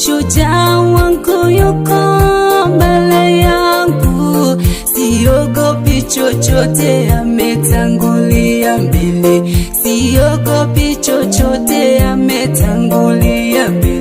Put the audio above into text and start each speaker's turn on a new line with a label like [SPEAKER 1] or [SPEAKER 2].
[SPEAKER 1] Shujaa wangu yuko mbele yangu, siogopi chochote, ametangulia mbele. Siogopi chochote, ametangulia mbele.